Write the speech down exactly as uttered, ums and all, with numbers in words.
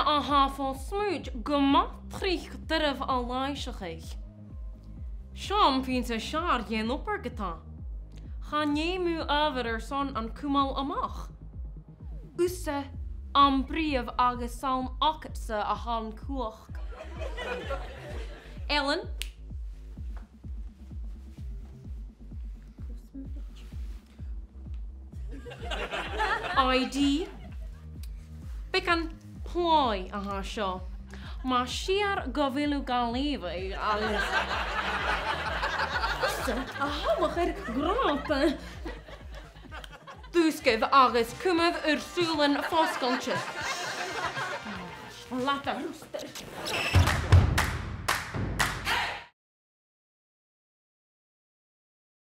a tha fo smùid gu math tric doirbh a làimhseachadh. Seo am pìos as fheàrr dhen obair ge-tà. Chan fheum thu adhbhar airson an cumail a-mach. Thusa am britheamh agus 's ann agadsa a tha an cumhachd. Ellen? I D. Beagan plòigh a tha seo. Mas fhìor gu bheil thu ga leughadh agus... Thusa, a thalamh air gràpa. Dùisgibh agus cumaibh ur sùilean fosgailte. Lata rùstair.